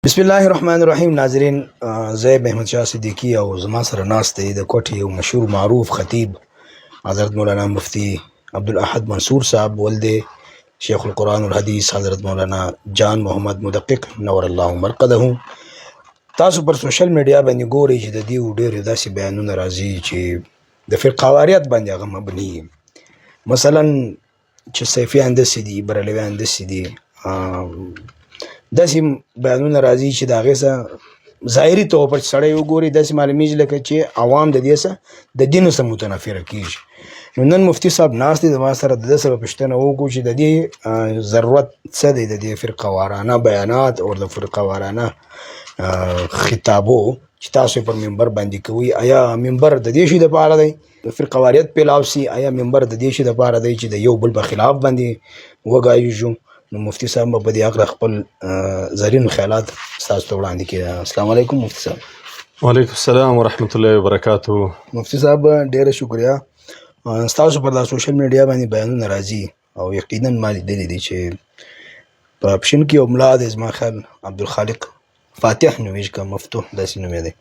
بسم الله الرحمن الرحیم. ناظرین، زه احمد شاه صدیقي او زما سره ناست دی د کوټې یو مشهور معروف خطیب، حضرت مولانا مفتی عبدالاحد منصور صاحب، ولد شیخ القرآن الحدیث حضرت مولانا جان محمد مدقق نور الله مرقده. تاسو پر سوشل میډیا باندې ګورئ چې د دې ډېر داسې بیانونه راځي چې د فرقهواریت باندې هغه مبني، مثلا چې سیفیان داسې دي، بریلویان داسې دي، داسې بیانونه راځي چې د هغې څه ظاهري طور پر سړی وګوري، داسې معلومیږي لکه چې عوام د دې څه د دین څخه متنفره کیږي. نو نن مفتي صاحب ناست دی زما سره، د ده سره پوښتنه وکړو چې د دې ضرورت څه دی، د دې فرقه وارانه بیانات او د فرقه وارانه خطابو چې تاسو پر منبر باندې کوئ. آیا منبر د دې شي دپاره دی د فرقه واریت پیلاو سي؟ آیا منبر د دې شي دپاره دی چې د یو بل په خلاف باندې وګایږو؟ نو مفتي صاحب به په دې هکله خپل زرین خیالات ستاسو ته وړاندې کړي. السلام علیکم مفتي صاحب. وعلیکم السلام ورحمت الله وبرکاته. مفتي صاحب، ډېره شکریه. ستاسو پر دا سوشل میډیا باندې بیانونه راځي او یقینا ما لیدلي دي چې په پښین کې یو ملا دی، زما خیال عبدالخالق فاتح نومېږي که مفتوح، داسې نومې دی.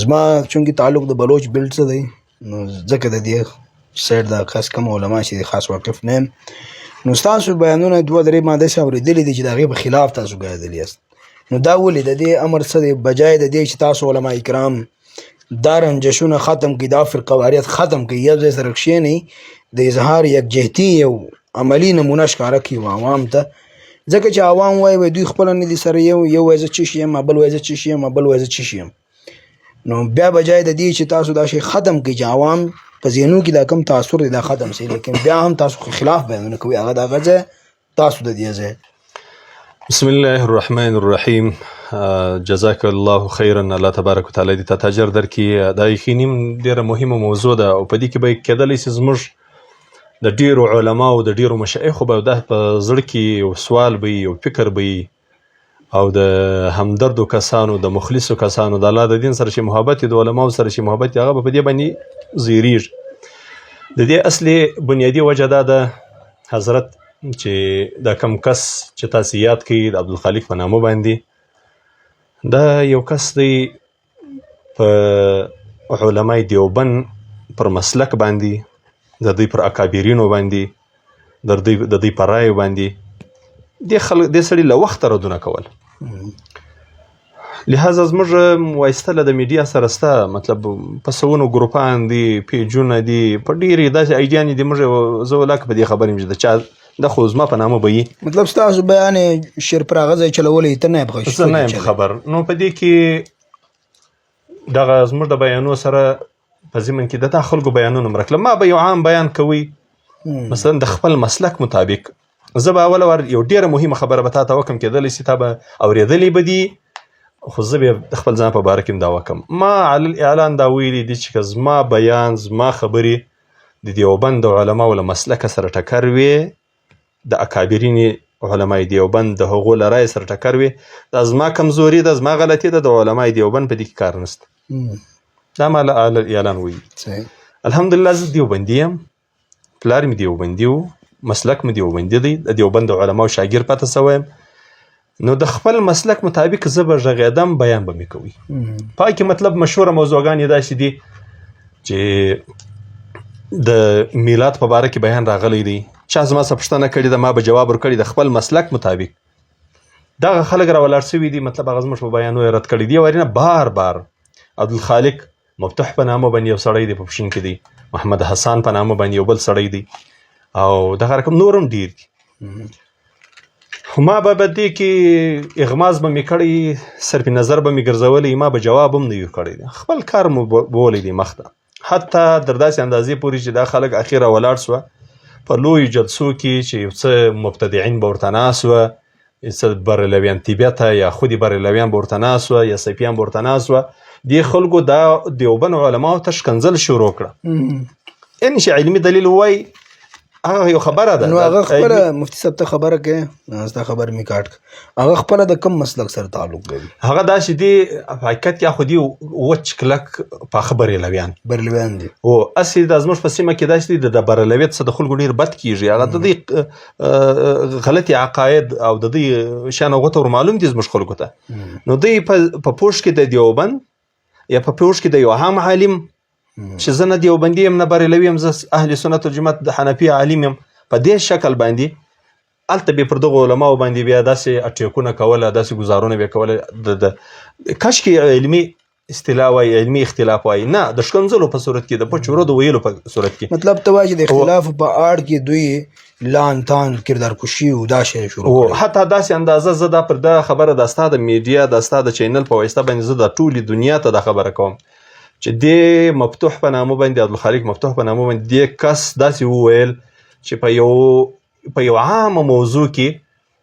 زما چونکې تعلق د بلوچ بیلټ څه دی، نو ځکه د دې سایډ د خاص کم علما چې خاص واقف نه یم. نو ستاسو بیانونه دوه درې ما داسې اورېدلي دي چې د هغې په خلاف تاسو ګرځېدلي یاست. نو دا ولې؟ د دې امر څه دی؟ بجای د دې چې تاسو علما کرام دا رنجشونه ختم کړي، دا فرقه واریت ختم کړي، یو ځای سره کښېنئ، د اظهار یکجهتي یو عملي نمونه ښکاره کړي عوام ته، ځکه چې عوام وایي وایي دوی خپله نه دي سره، یو یو وایي زه څه شي یم، بل وایي زه څه شي یم، بل وایي زه څه شي یم. نو بیا بجای د دې چې تاسو دا شی ختم کړئ چې عوام په ذهنو کې دا کم تاثر دی دا ختم سي، لیکن بیا هم تاسو خلاف بیانونه کوئ، هغه د هغه ځای، تاسو د دې ځای. بسم الله الرحمن الرحیم. جزاک الله خیرا، الله تبارک وتعالی دې ته اجر درکړي. دا یقیني ډېره مهمه موضوع ده او په دې کې به کېدلی شي زموږ د ډېرو علماو، د ډېرو مشایخو به دا په زړه کې یو سوال به یو فکر به، او د همدردو کسانو، د مخلصو کسانو، د الله د دین سره چې محبت، د علماو سره چې محبت، هغه به په دې باندې زیریږي. د دې اصلي بنیادي وجه دا ده حضرت چې دا کم کس چې تاسو یاد کړئ د عبدالخالق په نامه باندې، دا یو کس دی په علماء دیوبند پر مسلک باندې، د دوی پر اکابرینو باندې، د دوی پر رایو باندې دې خلک، دې سړي له وخته ردونه کول. لهذا زموږ وایسته له د میډیا سره سته، مطلب په سوونو ګروپان دي، پیجونه دي، په ډېرې داسې ایډیانې دي. موږ زه ولاکه په دې خبر یم چې د چا دا خو زما په نامه به یي. مطلب ستاسو بیان شعر پر هغه ځای چلولی، ته نه یم زه نه یم خبر. نو په دې کې دغه زموږ د بیانو سره په ضمن کې د دا خلکو بیانونه هم راکړه. ما به یو عام بیان کوي، مثلا د خپل مسلک مطابق. زه به اوله وار یو ډېره مهمه خبره به تا ته وکم، کېدلی شي تا به اورېدلې به دي، خو زه به د خپل ځان په باره کې هم دا وکم. ما علی الاعلان دا ویلي دي چې که زما بیان، زما خبرې د دیوبند د علماو له مسلکه سره ټکر وي، د اکابرین علماء دیوبند د هغو له رایې سره ټکر وي، دا زما کمزوري ده، زما غلطي ده، د علماء دیوبند په دې کې کار نشته. دا ما له علی الاعلان ویلي. الحمدلله زه دیوبندي یم، پلار مې دیوبندي و، مسلک مې دیوبندي دی، د دیوبند د علماو شاګرد پاتې سوی یم. نو د خپل مسلک مطابق زه به غږېدم، بیان به مې کوي. پاکې مطلب مشهوره موضوعګانې داسې دي چې د میلاد په باره کې بیان راغلی دی، چا زما څخه پوښتنه کړې ده، ما به جواب ورکړی د خپل مسلک مطابق. دغه خلک راولاړ سوي دي، مطلب هغه زموږ په بیانو یې رد کړي دي. ورینه بار بار عبدالخالق مفتوح په نامه باندې یو سړی دی په پښین کې دی، محمد حسن په نامه باندې یو بل سړی دی، او دغه رقم نور هم ډېر دي. خو ما به په دې کې اغماز به مې کړی، صرف نظر به مې ګرځولی، ما به جواب هم نه یو کړی، خپل کار مو بولی دی مخته، حتی تر داسې اندازې پورې چې دا خلک اخیره ولاړ سوه په لویو جلسو کې چې یو څه مبتدعین به ورته ناست وه، څه بریلویان طبیعته یا خودي بریلویان به ورته ناست وه یا سپیان به ورته ناست وه، دې خلکو دا دیوبند علماو ته ښکنځل شروع کړه. یعنې چې علمي دلیل ووایي هغه یو خبره ده. نو هغه خپله مفتي صاحب ته خبره کوي، ستا خبره مې کاټ کړه. هغه خپله د کوم مسلک سره تعلق لري؟ هغه داسې دی حقیقت کې، خو دی وچ کلک پاخه بریلویان بریلویان دي. او اصلي د زموږ په سیمه کې داسې دي، د بریلویت څخه د خلکو ډېر بد کېږي. هغه د دوی غلطي عقاید او د دوی شیان هغو ته ور معلوم دي زموږ خلکو ته. نو دوی په پوښ کې د دیوبند یا په پوښ کې د یو عام عالم، چې زه نه دیوبندي یم نه بریلوي یم، زه اهل سنت والجماعت د حنفي عالم یم، په دې شکل باندې هلته بیا پر دغو علماو باندې بیا داسې اټیکونه کوله، داسې ګزارونه بیا کوله. د کاشکې علمي اصطلاح وای، علمي اختلاف وای، نه د ښکنځلو په صورت کې، د پچ ورو د ویلو په صورت کې. مطلب ته وایي چې د اختلاف په آړ کې دوی لان تان کردار کشي او دا شی شروع کړی. حتی داسې اندازه زه دا پر دا خبره د ستا د میډیا، د ستا د چینل په واسطه باندې زه د ټولې دنیا ته دا خبره کوم چې دې مفتوح په نامه باندې، عبدالخالق مفتوح په نامه باندې دې کس داسې وویل چې په یو عامه موضوع کې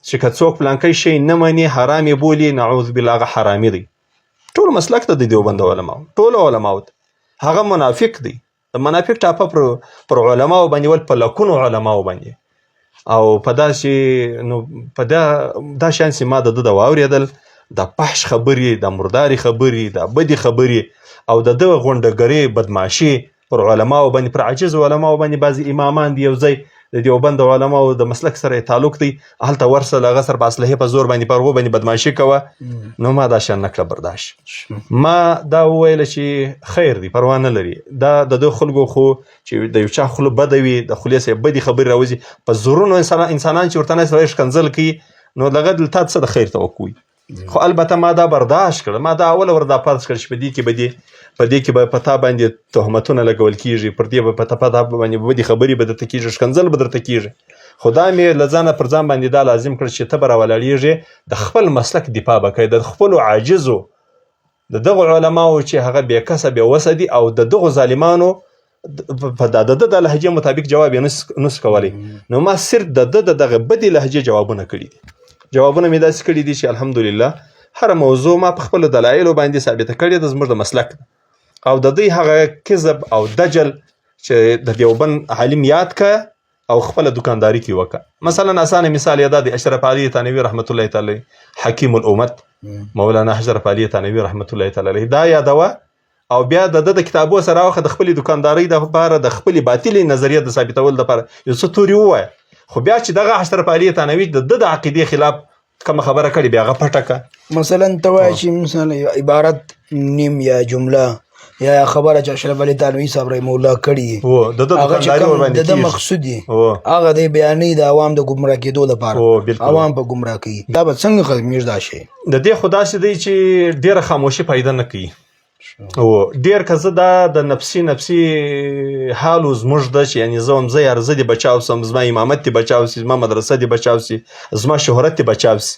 چې که څوک پلانکی شی نه مني حرام یې بولي، نعوذ بالله هغه حرامي دی. ټول مسلک ته د دیوبند علماو، ټول علماو ته هغه منافق دی. د منافق ټاپه پر علماو باندې ول، په لکونو علماو باندې. او په داسې نو په دا شان چې ما د ده د واورېدل، د فحش خبرې، د مردارې خبرې، د بدې خبرې او د ده غونډګرې بدمعاشي پر علماو باندې، پر عاجز علماو باندې. بعضې امامان دي یو ځای د دیوبند علماو د مسلک سره یې تعلق دی، هلته ورسه له هغه سره په اسلحې په زور باندې پر هغو باندې بدمعاشي کوه. نو ما دا شیان نه کړه برداشت. ما دا وویل چې خیر دی، پروا نه لري. دا د ده خلکو خو چې د یو چا خوله بده وي، د خولې څخه بدې خبرې راوځي، په زورونو انسانان چې ورته ناست وي ښکنځل کوي، نو دغه دلته څه د خیر توقع وي. خو البته ما دا برداشت کړه، ما دا اوله ور دا فرض کړ چې په دې کې به دې، په دې کې به په تا باندې تهمتونه لګول کېږي، پر دې به په تا باندې بدې خبرې به درته کېږي، ښکنځل به درته کېږي. خو دا مې له ځانه پر ځان باندې دا لازم کړ چې ته به راولاړېږې، د خپل مسلک دفاع به کوې، د خپلو عاجزو، د دغو علماو چې هغه بې کسه بې وسه دي او د دغو ظالمانو په د ده د لهجې مطابق جواب یې نس کولی. نو ما صرف د ده د دغه بدې لهجې جوابونه کړي دي. جوابونه مې داسې کړي دي چې الحمدلله هره موضوع ما په خپلو دلایلو باندې ثابته کړې ده، زموږ د مسلک ده. او د دوی هغه کذب او دجل چې د دیوبند عالم یاد که او خپله دکانداري کې وکړه. مثلا اسانه مثال یې دا دی، اشرف علي تانوي رحمت الله تعالی حکیم الامت مولانا اشرف علي تانوي رحمت الله تعالی علیه دا یادوه او بیا د ده د کتابو سره راوخه د خپلې دکاندارۍ دپاره، د خپلې باطلې نظریې د ثابتولو دپاره یو څه توري ووایه. خو بیا چې دغه اشرف علي تانوي د ده د عقیدې خلاف کومه خبره کړې، بیا هغه پټه کړه. مثلا ته وایې چې مثلا عبارت نیم یا جمله یا خبره چې اشرف علي تانوي صاحب رحمه الله کړې، د ده هغه چې دکانداري کوم ورباندې د ده کېږي. مقصود دی، هغه دی بیانې د عوام د ګمراه کېدو لپاره، عوام په ګمراه کوي. دا به څنګه ختمېږي دا شی؟ د دې خو داسې دی چې ډېره خاموشي پیدا نه کوي. ډېر که زه دا د نفسي نفسي حال و زموږ ده چې یعنې زه وم، زه یار زه دې بچاو سم، زما امامت دې بچاو سي، زما مدرسه دې بچاو سي، زما شهرت دې بچاو سي.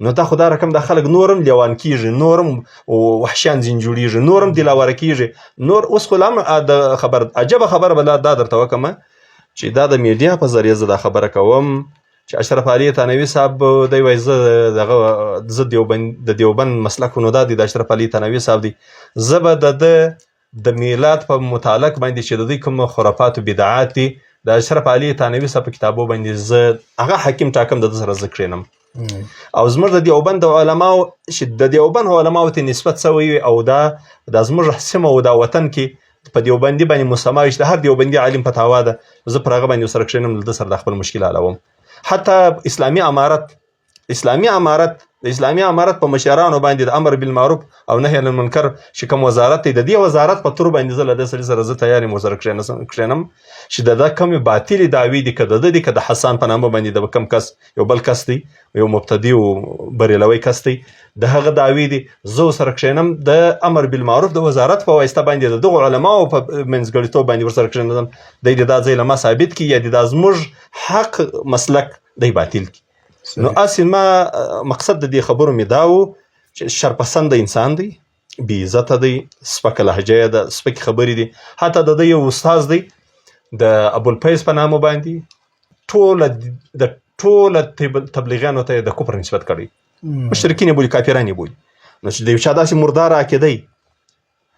نو دا خو دا رقم دا خلک نورم لیوان کیږي، نورم وحشیان ځین جوړیږي، نورم دلاوره کیږي. نور اوس خو لا هم د خبر عجبه خبره به دا درته وکړم چې دا د میډیا په ذریعه زه دا خبره کوم چې اشرف علي تانوي صاحب دی وایي زه دغه زه دیوبند د دیوبند مسلک نو دا دی د اشرف علي تانوي صاحب دی، زه به د ده د میلاد په متعلق باندې چې د دوی کوم خرافات او بدعات دي د اشرف علي تانوي صاحب په کتابو باندې زه هغه حاکم ټاکم، د ده سره زه کښېنم. او زموږ د دیوبند علماو چې د دیوبند علماو ته نسبت سوی وي او دا زموږ سیمه او دا وطن کې په دیوبندي باندې مسما وي چې د هر دیوبندي عالم فتاوا ده، زه پر هغه باندې ورسره کښېنم، له ده سره د خپل مشکل حلوم. حتی اسلامي امارت، اسلامي امارت، د اسلامي امارت په مشرانو باندې د امر بالمعروف او نهی عن المنکر چې کوم وزارت دی، د دې وزارت په تور باندې زه له ده سړي سره زه تیار یم ورسره کښېنم چې د ده کومې باطلې دعوې دي، که د ده دي که د حسان په نامه باندې د کوم کس یو بل کس دی، یو مبتدی او بریلوی کس دی، د هغه دعوې دي، زه ورسره کښېنم د امر بالمعروف د وزارت په واسطه باندې د دغو علماو په منځګړیتوب باندې ورسره کښېنم، دی دې دا ځای له ما ثابت کړي یا دې دا زموږ حق مسلک دی باطل کړي. نو اصل ما مقصد د دې خبرو مې دا و چې شرپسند انسان دی، بې عزته دی، سپکه لهجه یې ده، سپکې خبرې دي. حتی د ده یو استاد دی د ابوالفیض په نامه باندې د ټوله تبلیغیانو ته یې د کفر نسبت کړی، مشرکین یې بولي، کافران یې بولي. نو چې د یو چا داسې مردار عقیده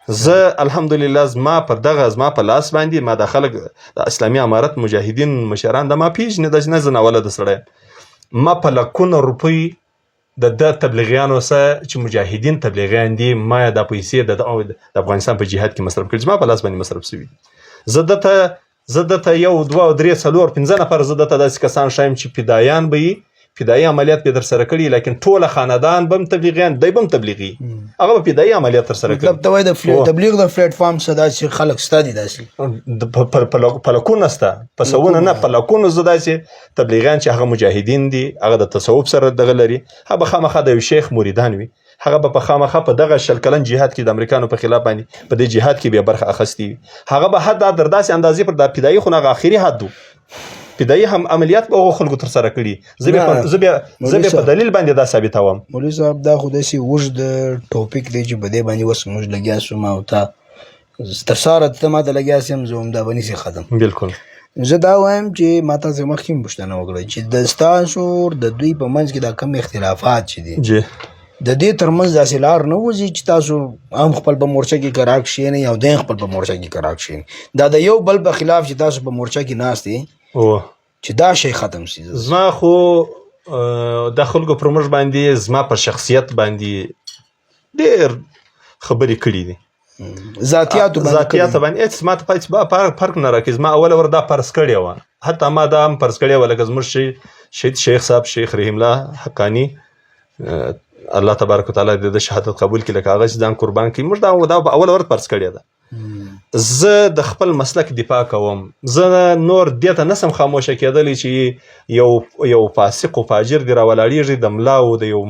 زه الحمدلله زما پر دغه زما په لاس باندې ما د خلک د اسلامي امارت مجاهدین مشران د ما پیژنې، داسې نه زه ناولده سړی ما په لکونه روپۍ د د تبلیغیانو سره چې مجاهدین تبلیغیان دي، ما دا پیسې د افغانستان په جهاد کې مصرف کړي، زما په لاس باندې مصرف شوي دي. زه دته یو دوه درې څلور پنځه نفر زه دته داسې کسان ښایم چې فدایان به یي، فدایي عملیات به در سره کړي، لیکن ټوله خاندان به هم تبلیغیان دی، به هم تبلیغي، هغه به فدایي عملیات تر سره کړي. مطلب ته وایې د تبلیغ د پلیټ فارم څه داسې خلک سته دي، داسې په لکونه سته، په سوونه نه، په لکونو زه داسې تبلیغیان چې هغه مجاهدین دي، هغه د تصوف سره دغه لري، هغه به خامخا د یو شیخ مریدان وي، هغه به په خامخا په دغه 20 کلن جهاد کې د امریکانو په خلاف باندې په دې جهاد کې بیا برخه اخیستې وي، هغه به حتی در داسې اندازې پر دا فدایي خو هغه اخري حد و، فدایي هم عملیات به هغو خلکو ترسره کړي. زه بیا په دلیل باندې دا ثابتوم. مولوي صاحب دا خو داسې اوږد ټاپک دی چې په دې باندې اوس موږ لګیا شو، ما او تا تر سهاره ته ما ته لګیا سم، زه هم دا به نشي ختم. بالکل. زه دا وایم چې ما تاسې مخکې هم پوښتنه وکړه چې د ستاسو د دوی په منځ کې دا کم اختلافات چې دي، د دې ترمنځ داسې لار نه وځي چې تاسو هم خپل په مورچه کې کرار کښېنئ او دی هم خپل په مورچه کې کرار کښېنئ، دا د یو بل په خلاف چې تاسو په مورچه کې ناست یئ چې دا شی ختم شي. زما خو د خلکو پر موږ باندې زما پر شخصیت باندې ډېر خبرې کړې دي، ذاتیاتو باندې ذاتیاتو باندې هېڅ ما ته هېڅ فرق نه راکوي. زما اوله ور دا فرض کړې وه، حتی ما دا هم فرض کړې وه، لکه زموږ شهید شیخ صاحب شیخ رحیم الله حقاني، الله تبارک وتعالی دې د شهادت قبول کړي، لکه هغه چې ځان قربان کړي، موږ دا اوله ور فرض کړې ده. زه د خپل مسلک دفاع کوم، زه نور دې ته نسم خاموشه کېدلی چې یو فاسق او فاجر دې راولاړېږي د ملا او د یو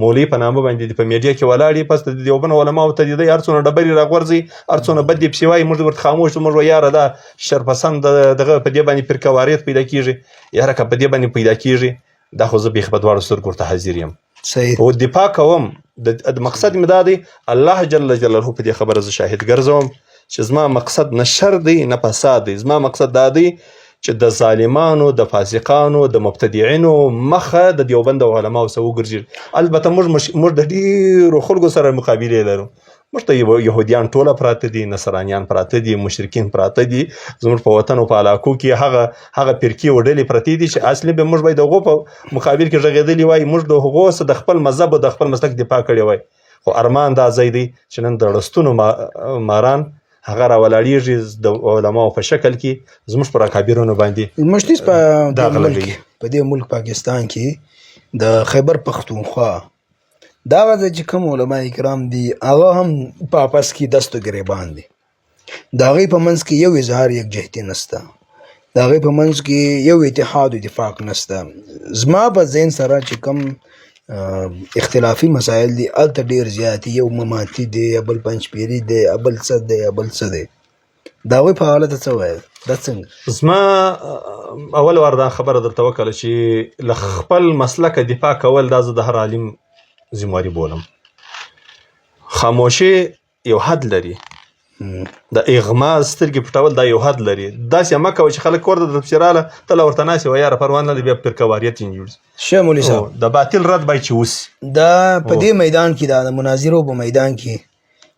مولوي په نامه باندې دې په میډیا کې ولاړ وي، پس د دیوبند علماو ته دې دی هر څونه ډبرې راغورځي، هر څونه بد دې پسې وایي، موږ ورته خاموش شو، موږ وایو یاره دا شرپسند دغه په دې باندې فرقه واریت پیدا کېږي، یاره که په دې باندې پیدا کېږي، دا خو زه بیخي په دواړو سترګو ورته حاضر یم. او دفاع کوم. د مقصد مې دا دی، الله جل جلاله په دې خبره زه شاهد ګرځوم چې زما مقصد نه شر دی نه فساد دی، زما مقصد دا دی چې د ظالمانو، د فاسقانو، د مبتدعینو مخه د دیوبند علماو سره وګرځي. البته موږ د ډېرو خلکو سره مقابلې لرو، موږ ته یهودیان ټوله پراته دي، نصرانیان پراته دي، مشرکین پراته دي، زموږ په وطن او په علاقو کې هغه فرقې او ډلې پرتې دي چې اصلي به موږ باید د هغو په مقابل کې غږېدلي وای، موږ د هغو څخه د خپل مذهب او د خپل مسلک دفاع کړې وای. خو ارمان دا ځای دی چې نن د ړستونو ماران هغه راولاړېږي د علماو په شکل کې زموږ پر اکابرونو باندې. مشتیز په دا دې ملک غلطي. په دې ملک پاکستان کې د خیبر پښتونخوا دا غزه چې کوم علما کرام دي هغه هم په آپس کې دست و ګریبان دي، د هغې په منځ کې یو اظهار یکجهتي نشته، د هغې په منځ کې یو اتحاد و اتفاق نشته. زما په ذهن سره چې کوم اختلافي مسایل دي هلته ډېر زیات دي، یو مماتي دی، یا بل پنجپیري دی، یا بل څه دی، یا بل څه دی. د هغوی په حواله ته څه وایې؟ دا څنګه؟ زما اول وار دا خبره درته وکړه چې له خپل مسلکه دفاع کول دا زه د هر عالم ذمهواري بولم. خاموشي یو حد لري، د اغما سترګې پټول دا یو حد لري. داسې مه کوه چې خلک کور ته درپسې راغله، ته لا ورته ناست یې، وایي یاره پروا نه لري، بیا فرقه واریت یې جوړ شي. ښه مولوي صاحب، د باطل رد باید چې وشي. دا په دې میدان کې، دا د مناظرو په میدان کې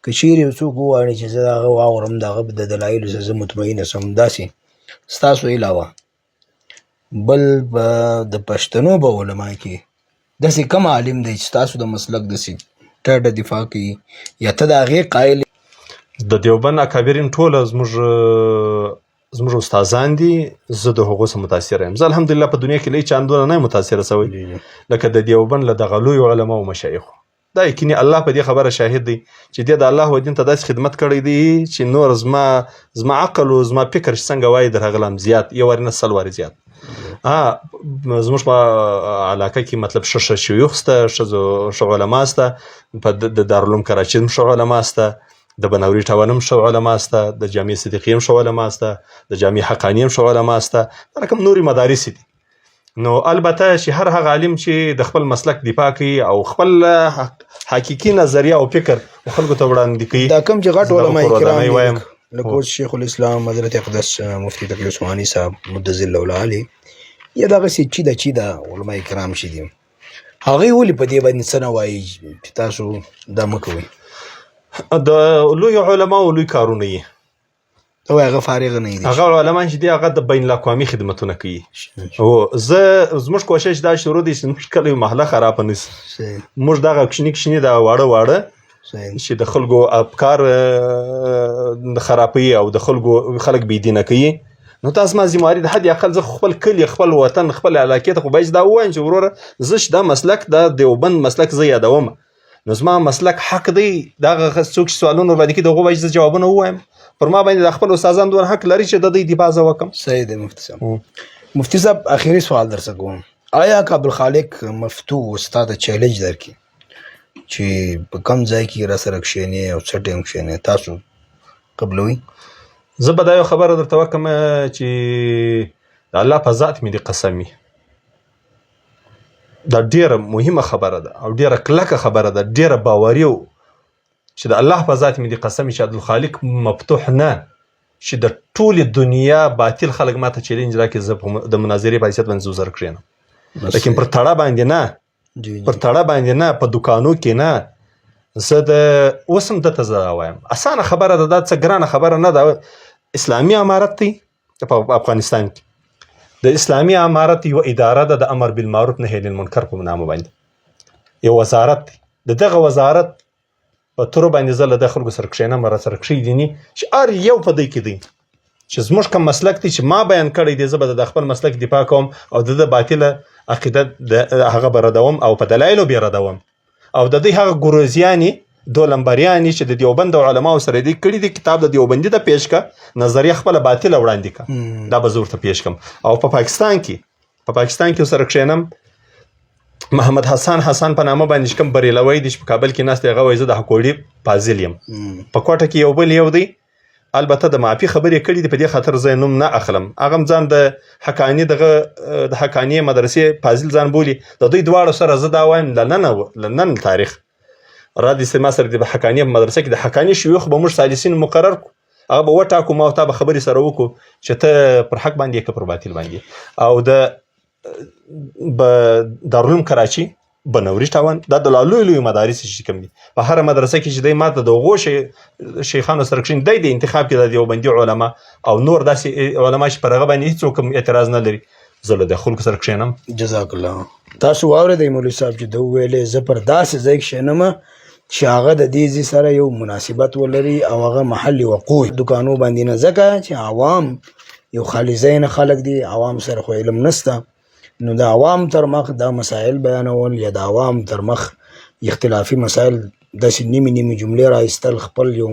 که چیرې یو څوک وغواړي چې زه هغه واورم، د هغه د دلایلو څخه زه مطمئن شم، داسې ستاسو علاوه بل به د پښتنو په علما کې داسې کم عالم دی چې ستاسو د مسلک داسې ټاټه دفاع کوي یا ته د هغې قایل؟ د دیوبند اکابرین ټوله زموږ استادان دي، زه د هغو څخه متاثر یم. زه الحمدلله په دنیا کې له هیچا دومره نه یم متاثر شوی لکه د دیوبند له دغه لویو علماو او مشایخو. دا یقیني الله په دې خبره شاهد دی چې دې د الله و دین ته داسې خدمت کړی دی چې نور زما عقل او زما فکر چې څنګه وایي در هغه لا هم زیات، یو وارې نه سل وارې زیات. زموږ په علاقه کې ښه ښه شیوخ شته، ښه علما شته، په د دارالعلوم کراچۍ هم ښه علما شته، د بنوري ټاون هم ښه علما شته، د جامع صدیقي هم ښه علما شته، د جامع حقاني هم ښه علما شته، دا رقم نورې مدارس دي. نو البته چې هر هغه عالم چې د خپل مسلک دفاع کوي او خپل حقیقي نظریه او فکر خلکو ته وړاندې کوي، دا کوم چې غټ زه دغه علما کور کرام ودانۍ دي، وایم. لکه اوس شیخ الاسلام حضرت اقدس مفتي تقي عثماني صاحب مدظله العالي یا دغسې چیده چیده علما کرام چې دي، هغوی ولې په دې باندې څه نه وایي چې تاسو دا مه کوئ؟ د لوی علماو لوی کارونه یي. ته وایې هغه فارغ نه دي. هغه علما چې دي هغه د بین الاقوامي خدمتونه کوي. او زه زموږ کوشش دا شروع دی چې زموږ کلی محله خرابه نه شي. موږ دغه کوچني کوچني دا واړه واړه چې د خلکو افکار خرابوي او د خلکو خلک بې دینه کوي، نو دا زما ذمهواري ده. حد اقل زه خپل کلی، خپل وطن، خپل علاقې ته خو باید دا ووایم چې وروره زه چې دا مسلک، دا دیوبند مسلک زه یادوم، نو زما مسلک حق دی. دغه څوک چې سوالونه ورباندې کوي د هغو باید زه جوابونه ووایم. پر ما باندې د خپل استادان دومره حق لري چې د دوی دفاع زه وکړم. صحیح دی مفتي صاحب. مفتي صاحب اخري سوال درڅخه کوم، آیا که عبدالخالق مفتوح استاد چیلنج درکړي چې په کوم ځای کې را سره کښېنې او څه ټایم کښېنې، تاسو قبلوئ؟ زه به دا یو خبره درته وکړم چې د الله په ذات مې دې قسم وي، دا ډېره مهمه خبره ده او ډېره کلکه خبره ده، ډېره باوري و چې د الله په ذات مې دې قسم وي چې عبدالخالق مفتوح نه، چې د ټولې دنیا باطل خلک ماته چیلنج راکړي، زه د مناظرې په حیثیت باندې زه ورسره کښېنم. لیکن پر تړه باندې نه، پر تړه باندې نه، په دوکانو کې نه. زه د اوس هم ده ته زه وایم، اسانه خبره ده، دا څه ګرانه خبره نه ده. اسلامي امارت دی په افغانستان کې، د اسلامي امارت یوه اداره ده د امر بالمعروف نهی عن المنکر په نامه باندې، یو وزارت دی. د دغه وزارت په تور باندې زه له د خلکو سره کښېنم، را سره کښېني چې هر یو په دی کې دی چې زموږ کوم مسلک دی چې ما بیان کړی دی، زه به د خپل مسلک دفاع کوم او د ده باطله عقیده هغه به ردوم او په دلایلو به ردوم. او د دوی هغه ګروزیانې دولمبریانې چې د دیوبند د علماو سره دی کړي دي، کتاب د دیوبندي ته پیش که، نظریه خپله باطله وړاندې که، دا به زه ورته پیش کړم. او په پاکستان کې سره کښېنم، محمد حسن حسن په نامه باندې چې کوم بریلوی دی چې په کابل کې ناست دی، هغه وایي زه د حکوړي فاضل یم. په کوټه کې یو بل یو دی، البته د معافي خبرې کړې دي، په دې خاطر زه یې نوم نه اخلم. هغه هم ځان د حقاني دغه د حقاني مدرسې فاضل ځان بولي. د دوی دواړو سره زه دا وایم، له نن تاریخ را دي ما سره د حقاني په مدرسه کې د حقاني شیوخ به موږ ثالثین مقرر کړو، هغه به وټاکو، ما او تا به خبرې سره وکړو چې ته پر حق باندې که پر باطل باندې. او د دارالعلوم کراچي بنوري ټاون، دا د لا لوی لوی مدارس چې کوم دي، په هره مدرسه کې چې دی ماته د هغو شیخانو سره کښېني، دی د انتخاب کې د دیوبندي علما او نور داسې علما چې پر هغه باندې هېڅوک هم اعتراض نه لري، زه له دې خلکو سره کښېنم. جزاک الله. تاسو واورېدئ مولوي صاحب چې ده وویلې زه پر داسې ځای کښېنم چې هغه د دې ځای سره یو مناسبت ولري او هغه محل وقوع دوکانو باندې نه، ځکه چې عوام یو خالي ذهنه خلک دي، عوام سره خو علم نشته، نو د عوام تر مخ دا مسایل بیانول یا د عوام تر مخ اختلافي مسایل داسې نیمې نیمې جملې را ایستل، خپل یو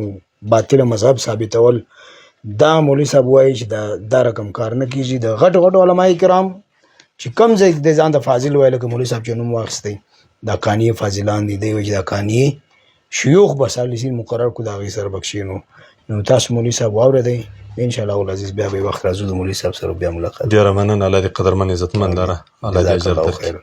باطل مذهب ثابتول، دا مولوي صاحب وایي چې دا رقم کار نه کېږي. د غټو غټو علماء کرام چې کوم ځای د ځان ته فاضل وایي، لکه مولوي صاحب چې نوم واخیستی، دا قانیې فاضلان دي، دی وایي چې دا قانیې شیوخ به ثالثین مقرر کړو، د هغې سره به کښېنو. نو تاسو مولوي صاحب واورېدئ، ان شاء الله العزیز بیا به وخت راځو د مولوي صاحب سره بیا ملاقات. ډېره مننه، الله دې قدرمن عزتمن لره، الله دې اجر جزاک الله درکړي. خیر.